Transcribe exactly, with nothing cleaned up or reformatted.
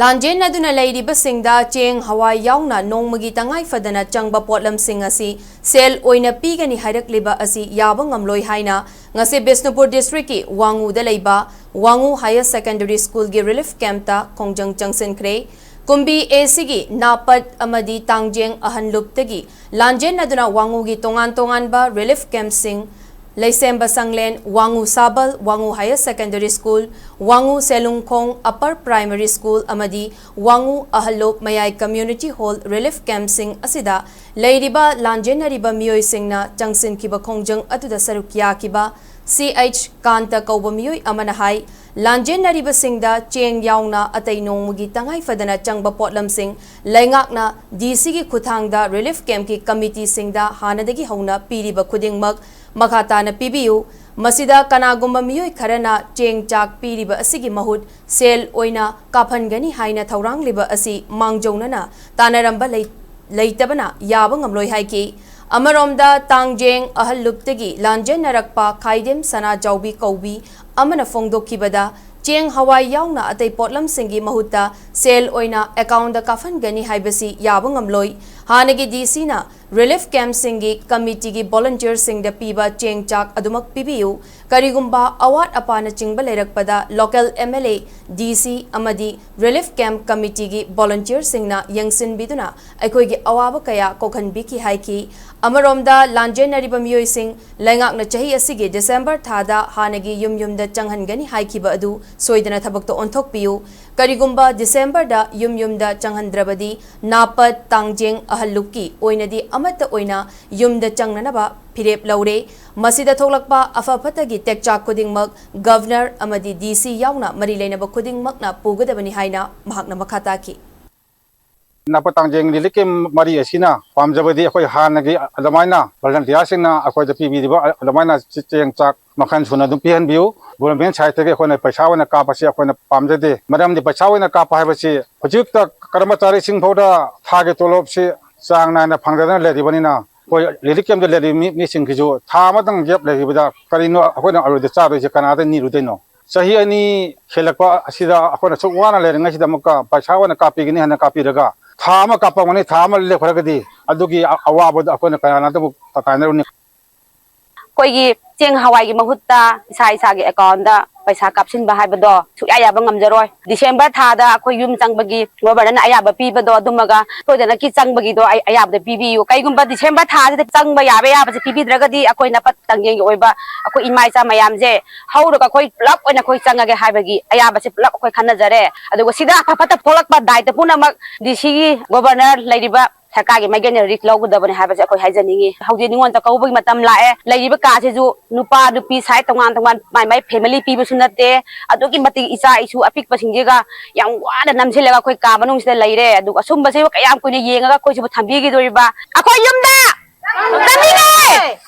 ꯂꯥꯟꯖꯦꯟꯅꯗꯨꯅ ꯂꯩꯔꯤꯕꯁꯤꯡꯗ ꯆꯦꯡ, ꯍꯋꯥꯏ ꯌꯥꯎꯅ ꯅꯣꯡꯃꯒꯤ ꯇꯉꯥꯏ ꯐꯗꯅ ꯆꯪꯕ ꯄꯣꯠꯂꯝꯁꯤꯡ ꯑꯁꯤ ꯁꯦꯜ ꯑꯣꯏꯅ ꯄꯤꯒꯅꯤ ꯍꯥꯏꯔꯛꯂꯤꯕ ꯑꯁꯤ ꯌꯥꯕ ꯉꯝꯂꯣꯏ ꯍꯥꯏꯅ ꯉꯁꯤ ꯕꯤꯁꯅꯨꯄꯨꯔ ꯗꯤꯁꯇ꯭ꯔꯤꯛꯀꯤ ꯋꯥꯉꯨꯗ ꯂꯩꯕ ꯋꯥꯉꯨ ꯍꯥꯌꯔ ꯁꯦꯀꯦꯟꯗꯔꯤ ꯁ꯭ꯀꯨꯜꯒꯤ ꯔꯤꯂꯤꯐ ꯀꯦꯝꯞꯇ ꯈꯣꯡꯖꯪ ꯆꯪꯁꯤꯟꯈ꯭ꯔꯦ꯫ ꯀꯨꯝꯕꯤ ꯑꯦ ꯁꯤꯒꯤ ꯅꯥꯄꯠ ꯑꯃꯗꯤ ꯇꯥꯡꯖꯦꯡ ꯑꯍꯟ ꯂꯨꯞꯇꯒꯤ ꯂꯥꯟꯖꯦꯟꯅꯗꯨꯅ ꯋꯥꯉꯨꯒꯤ ꯇꯣꯉꯥꯟ ꯇꯣꯉꯥꯟꯕ ꯔꯤꯂꯤꯐ ꯀꯦꯝꯞꯁꯤꯡ, ꯂꯩꯁꯦꯝꯕ ꯁꯪꯂꯦꯟ, ꯋꯥꯉꯨ ꯁꯥꯕꯜ, ꯋꯥꯉꯨ ꯍꯥꯌꯔ ꯁꯦꯀꯦꯟꯗꯔꯤ ꯁ꯭ꯀꯨꯜ, ꯋꯥꯉꯨ ꯁꯦꯂꯨꯡꯈꯣꯡ ꯑꯄꯔ ꯄ꯭ꯔꯥꯏꯃꯔꯤ ꯁ꯭ꯀꯨꯜ ꯑꯃꯗꯤ ꯋꯥꯉꯨ ꯑꯍꯜꯂꯣꯞ ꯃꯌꯥꯏ ꯀꯝꯃ꯭ꯌꯨꯅꯤꯇꯤ ꯍꯣꯜ ꯔꯤꯂꯤꯐ ꯀꯦꯝꯞꯁꯤꯡ ꯑꯁꯤꯗ ꯂꯩꯔꯤꯕ ꯂꯥꯟꯖꯦꯟꯅꯔꯤꯕ ꯃꯤꯑꯣꯏꯁꯤꯡꯅ ꯆꯪꯁꯤꯟꯈꯤꯕ ꯈꯣꯡꯖꯪ ꯑꯗꯨꯗ ꯁꯔꯨꯛ ꯌꯥꯈꯤꯕ ꯁꯤ ꯑꯩꯆ ꯀꯥꯟꯇ ꯀꯧꯕ ꯃꯤꯑꯣꯏ ꯑꯃꯅ ꯍꯥꯏ, ꯂꯥꯟꯖꯦꯟꯅꯔꯤꯕꯁꯤꯡꯗ ꯆꯦꯡ ꯌꯥꯎꯅ ꯑꯇꯩ ꯅꯣꯡꯃꯒꯤ ꯇꯉꯥꯏ ꯐꯗꯅ ꯆꯪꯕ ꯄꯣꯠꯂꯝꯁꯤꯡ ꯂꯩꯉꯥꯛꯅ ꯗꯤ ꯁꯤꯒꯤ ꯈꯨꯠꯊꯥꯡꯗ ꯔꯤꯂꯤꯐ ꯀꯦꯝꯞꯀꯤ ꯀꯃꯤꯇꯤꯁꯤꯡꯗ ꯍꯥꯟꯅꯗꯒꯤ ꯍꯧꯅ ꯄꯤꯔꯤꯕ ꯈꯨꯗꯤꯡꯃꯛ ꯃꯈꯥ ꯇꯥꯅ ꯄꯤꯕꯤꯌꯨ꯫ ꯃꯁꯤꯗ ꯀꯅꯥꯒꯨꯝꯕ ꯃꯤꯑꯣꯏ ꯈꯔꯅ ꯆꯦꯡ ꯆꯥꯛ ꯄꯤꯔꯤꯕ ꯑꯁꯤꯒꯤ ꯃꯍꯨꯠ ꯁꯦꯜ ꯑꯣꯏꯅ ꯀꯥꯞꯍꯟꯒꯅꯤ ꯍꯥꯏꯅ ꯊꯧꯔꯥꯡꯂꯤꯕ ꯑꯁꯤ ꯃꯥꯡꯖꯧꯅꯅ ꯇꯥꯟꯅꯔꯝꯕ ꯂꯩ-, ꯂꯩꯇꯕꯅ ꯌꯥꯕ ꯉꯝꯂꯣꯏ ꯍꯥꯏꯈꯤ꯫ ꯑꯃꯔꯣꯝꯗ ꯇꯥꯡꯖꯦꯡ ꯑꯍꯜ ꯂꯨꯞꯇꯒꯤ ꯂꯥꯟꯖꯦꯟꯅꯔꯛꯄ ꯈꯥꯏꯗꯦꯝ ꯁꯅꯥꯖꯥꯎꯕꯤ ꯀꯧꯕꯤ ꯑꯃꯅ ꯐꯣꯡꯗꯣꯛꯈꯤꯕꯗ, ꯆꯦꯡ ꯍꯋꯥꯏ ꯌꯥꯎꯅ ꯑꯇꯩ ꯄꯣꯠꯂꯝꯁꯤꯡꯒꯤ ꯃꯍꯨꯠꯇ ꯁꯦꯜ ꯑꯣꯏꯅ ꯑꯦꯀꯥꯎꯟꯗ ꯀꯥꯞꯍꯟꯒꯅꯤ ꯍꯥꯏꯕꯁꯤ ꯌꯥꯕ ꯉꯝꯂꯣꯏ꯫ ꯍꯥꯟꯅꯒꯤ ꯗꯤ ꯁꯤꯅ ꯔꯤꯂꯤꯐ ꯀꯦꯝꯞꯁꯤꯡꯒꯤ ꯀꯃꯤꯇꯤꯒꯤ ꯚꯣꯂꯨꯟꯇꯤꯌꯔꯁꯤꯡꯗ ꯄꯤꯕ ꯆꯦꯡ ꯆꯥꯛ ꯑꯗꯨꯃꯛ ꯄꯤꯕꯤꯌꯨ꯫ ꯀꯔꯤꯒꯨꯝꯕ ꯑꯋꯥꯠ ꯑꯄꯥꯅꯆꯤꯡꯕ ꯂꯩꯔꯛꯄꯗ ꯂꯣꯀꯦꯜ ꯑꯦꯝ ꯑꯦꯜ ꯑꯦ, ꯗꯤ ꯁꯤ ꯑꯃꯗꯤ ꯔꯤꯂꯤꯐ ꯀꯦꯝꯞ ꯀꯃꯤꯇꯤꯒꯤ ꯚꯣꯂꯨꯟꯇꯤꯌꯔꯁꯤꯡꯅ ꯌꯦꯡꯁꯤꯟꯕꯤꯗꯨꯅ ꯑꯩꯈꯣꯏꯒꯤ ꯑꯋꯥꯕ ꯀꯌꯥ ꯀꯣꯛꯍꯟꯕꯤꯈꯤ ꯍꯥꯏꯈꯤ꯫ ꯑꯃꯔꯣꯝꯗ ꯂꯥꯟꯖꯦꯟꯅꯔꯤꯕ ꯃꯤꯑꯣꯏꯁꯤꯡ ꯂꯩꯉꯥꯛꯅ ꯆꯍꯤ ꯑꯁꯤꯒꯤ ꯗꯤꯁꯦꯝꯕꯔ ꯊꯥꯗ ꯍꯥꯟꯅꯒꯤ ꯌꯨꯝ ꯌꯨꯝꯗ ꯆꯪꯍꯟꯒꯅꯤ ꯍꯥꯏꯈꯤꯕ ꯑꯗꯨ ꯁꯣꯏꯗꯅ ꯊꯕꯛꯇ ꯑꯣꯟꯊꯣꯛꯄꯤꯌꯨ꯫ ꯀꯔꯤꯒꯨꯝꯕ ꯗꯤꯁꯦꯝꯕꯔꯗ ꯌꯨꯝ ꯌꯨꯝꯗ ꯆꯪꯍꯟꯗ꯭ꯔꯕꯗꯤ ꯅꯥꯄꯠ ꯇꯥꯡꯖꯦꯡ ꯑꯍꯜ ꯂꯨꯞꯀꯤ ꯑꯣꯏꯅꯗꯤ ꯑꯃꯠꯇ ꯑꯣꯏꯅ ꯌꯨꯝꯗ ꯆꯪꯅꯅꯕ ꯐꯤꯔꯦꯞ ꯂꯧꯔꯦ꯫ ꯃꯁꯤꯗ ꯊꯣꯛꯂꯛꯄ ꯑꯐ ꯐꯠꯇꯒꯤ ꯇꯦꯛꯆꯥꯛ ꯈꯨꯗꯤꯡꯃꯛ ꯒꯚꯔꯅꯔ ꯑꯃꯗꯤ ꯗꯤ ꯁꯤ ꯌꯥꯎꯅ ꯃꯔꯤ ꯂꯩꯅꯕ ꯈꯨꯗꯤꯡꯃꯛꯅ ꯄꯨꯒꯗꯕꯅꯤ ꯍꯥꯏꯅ ꯃꯍꯥꯛꯅ ꯃꯈꯥ ꯇꯥꯈꯤ꯫ ꯅꯥꯄ ꯇꯥꯡꯖꯦꯡ ꯔꯤꯂꯤꯐ ꯀꯦꯝꯞ ꯃꯔꯤ ꯑꯁꯤꯅ ꯄꯥꯝꯖꯕꯗꯤ ꯑꯩꯈꯣꯏ ꯍꯥꯟꯅꯒꯤ ꯑꯗꯨꯃꯥꯏꯅ ꯚꯣꯂꯨꯟꯇꯤꯌꯔꯁꯤꯡꯅ ꯑꯩꯈꯣꯏꯗ ꯄꯤꯕꯤꯔꯤꯕ ꯑꯗꯨꯃꯥꯏꯅ ꯆꯦꯡ ꯆꯥꯛ ꯃꯈꯜ ꯁꯨꯅ ꯑꯗꯨꯝ ꯄꯤꯍꯟꯕꯤꯌꯨ꯫ ꯒꯣꯚꯔꯟꯃꯦꯟꯠ ꯁꯥꯏꯠꯇꯒꯤ ꯑꯩꯈꯣꯏꯅ ꯄꯩꯁꯥ ꯑꯣꯏꯅ ꯀꯥꯞꯄꯁꯤ ꯑꯩꯈꯣꯏꯅ ꯄꯥꯝꯖꯗꯦ꯫ ꯃꯔꯝꯗꯤ ꯄꯩꯁꯥ ꯑꯣꯏꯅ ꯀꯥꯞꯄ ꯍꯥꯏꯕꯁꯤ ꯍꯧꯖꯤꯛꯇ ꯀꯔꯃꯆꯥꯔꯤꯁꯤꯡ ꯐꯥꯎꯗ ꯊꯥꯒꯤ ꯇꯣꯂꯣꯞꯁꯤ ꯆꯥꯡ ꯅꯥꯏꯅ ꯐꯪꯗꯗꯅ ꯂꯩꯔꯤꯕꯅꯤꯅ, ꯑꯩꯈꯣꯏ ꯔꯤꯂꯤꯐ ꯀꯦꯝꯞꯇ ꯂꯩꯔꯤꯕ ꯃꯤ, ꯃꯤꯁꯤꯡꯒꯤꯁꯨ ꯊꯥ ꯑꯃꯇꯪ ꯒꯦꯞ ꯂꯩꯈꯤꯕꯗ ꯀꯔꯤꯅꯣ ꯑꯩꯈꯣꯏꯅ ꯑꯔꯣꯏꯗ ꯆꯥꯗꯣꯏꯁꯦ, ꯀꯅꯥꯗ ꯅꯤꯔꯨꯗꯣꯏꯅꯣ? ꯆꯍꯤ ꯑꯅꯤ ꯍꯦꯜꯂꯛꯄ ꯑꯁꯤꯗ ꯑꯩꯈꯣꯏꯅ ꯁꯨꯛ ꯋꯥꯅ ꯂꯩꯔꯤꯉꯩꯁꯤꯗ ꯑꯃꯨꯛꯀ ꯄꯩꯁꯥ ꯑꯣꯏꯅ ꯀꯥꯞꯄꯤꯒꯅꯤ ꯍꯥꯏꯅ ꯀꯥꯞꯄꯤꯔꯒ ꯊꯥ ꯑꯃ ꯀꯥꯞꯄꯝꯒꯅꯤ, ꯊꯥ ꯑꯃ ꯂꯦꯞꯈ꯭ꯔꯒꯗꯤ ꯑꯗꯨꯒꯤ ꯑ-, ꯑꯋꯥꯕꯗꯣ ꯑꯩꯈꯣꯏꯅ ꯀꯌꯥꯅ ꯑꯗꯨꯕꯨ ꯇꯥꯏꯅꯔꯨꯅꯤ꯫ ꯑꯩꯈꯣꯏꯒꯤ ꯆꯦꯡ ꯍꯋꯥꯏꯒꯤ ꯃꯍꯨꯠꯇ ꯏꯁꯥ ꯏꯁꯥꯒꯤ ꯑꯦꯀꯥꯎꯟꯗ ꯄꯩꯁꯥ ꯀꯥꯞꯁꯤꯟꯕ ꯍꯥꯏꯕꯗꯣ ꯁꯨꯛꯌꯥ ꯌꯥꯕ ꯉꯝꯖꯔꯣꯏ꯫ ꯗꯤꯁꯦꯝꯕꯔ ꯊꯥꯗ ꯑꯩꯈꯣꯏ ꯌꯨꯝ ꯆꯪꯕꯒꯤ ꯒꯣꯕꯔꯅꯔꯅ ꯑꯌꯥꯕ ꯄꯤꯕꯗꯣ ꯑꯗꯨꯃꯒ ꯁꯣꯏꯗꯅꯀꯤ ꯆꯪꯕꯒꯤꯗꯣ ꯑꯩ ꯑꯌꯥꯕꯗ ꯄꯤꯕꯤꯌꯨ꯫ ꯀꯩꯒꯨꯝꯕ ꯗꯤꯁꯦꯝꯕꯔ ꯊꯥꯁꯤꯗ ꯆꯪꯕ ꯌꯥꯕ ꯑꯌꯥꯕꯁꯦ ꯄꯤꯕꯤꯗ꯭ꯔꯒꯗꯤ ꯑꯩꯈꯣꯏ ꯅꯄꯠ ꯇꯪꯌꯦꯡꯒꯤ ꯑꯣꯏꯕ ꯑꯩꯈꯣꯏ ꯏꯃꯥ ꯏꯆꯥ ꯃꯌꯥꯝꯁꯦ ꯍꯧꯔꯒ ꯑꯩꯈꯣꯏ ꯄꯨꯂꯞ ꯑꯣꯏꯅ ꯑꯩꯈꯣꯏ ꯆꯪꯉꯒꯦ ꯍꯥꯏꯕꯒꯤ ꯑꯌꯥꯕꯁꯦ ꯄꯨꯂꯞ ꯑꯩꯈꯣꯏ ꯈꯟꯅꯖꯔꯦ꯫ ꯑꯗꯨꯒ ꯁꯤꯗ ꯑꯐ ꯐꯠꯇ ꯊꯣꯛꯂꯛꯄ ꯗꯥꯏꯇ ꯄꯨꯝꯅꯃꯛ ꯗꯤ ꯁꯤꯒꯤ ꯒꯣꯕꯔꯅꯔ ꯂꯩꯔꯤꯕ ꯁꯔꯀꯥꯔꯒꯤ ꯃꯥꯏꯀꯩꯅ ꯔꯤꯛꯁ ꯂꯧꯒꯗꯕꯅꯤ ꯍꯥꯏꯕꯁꯦ ꯑꯩꯈꯣꯏ ꯍꯥꯏꯖꯅꯤꯡꯉꯤ꯫ ꯍꯧꯖꯤꯛ ꯅꯤꯉꯣꯜ ꯆꯥꯛꯀꯧꯕꯒꯤ ꯃꯇꯝ ꯂꯥꯛꯑꯦ꯫ ꯂꯩꯔꯤꯕ ꯀꯥꯁꯤꯁꯨ ꯅꯨꯄꯥ ꯅꯨꯄꯤ ꯁꯥꯏꯠ ꯇꯣꯉꯥꯟ ꯇꯣꯉꯥꯟ ꯃꯥꯏ ꯃꯥꯏ ꯐꯦꯃꯤꯂꯤ ꯄꯤꯕꯁꯨ ꯅꯠꯇꯦ꯫ ꯑꯗꯨꯛꯀꯤ ꯃꯇꯤꯛ ꯏꯆꯥ ꯏꯁꯨ ꯑꯄꯤꯛꯄꯁꯤꯡꯁꯤꯒ ꯌꯥꯝ ꯋꯥꯅ ꯅꯝꯁꯤꯜꯂꯒ ꯑꯩꯈꯣꯏ ꯀꯥ ꯃꯅꯨꯡꯁꯤꯗ ꯂꯩꯔꯦ꯫ ꯑꯗꯨꯒ ꯑꯁꯨꯝꯕꯁꯤꯕꯨ ꯀꯌꯥꯝ ꯀꯨꯏꯅ ꯌꯦꯡꯉꯒ ꯑꯩꯈꯣꯏꯁꯤꯕꯨ ꯊꯝꯕꯤꯈꯤꯗꯣꯔꯤꯕ? ꯑꯩꯈꯣꯏ ꯌꯨꯝꯗ ꯆꯠꯅꯤꯡꯉꯦ!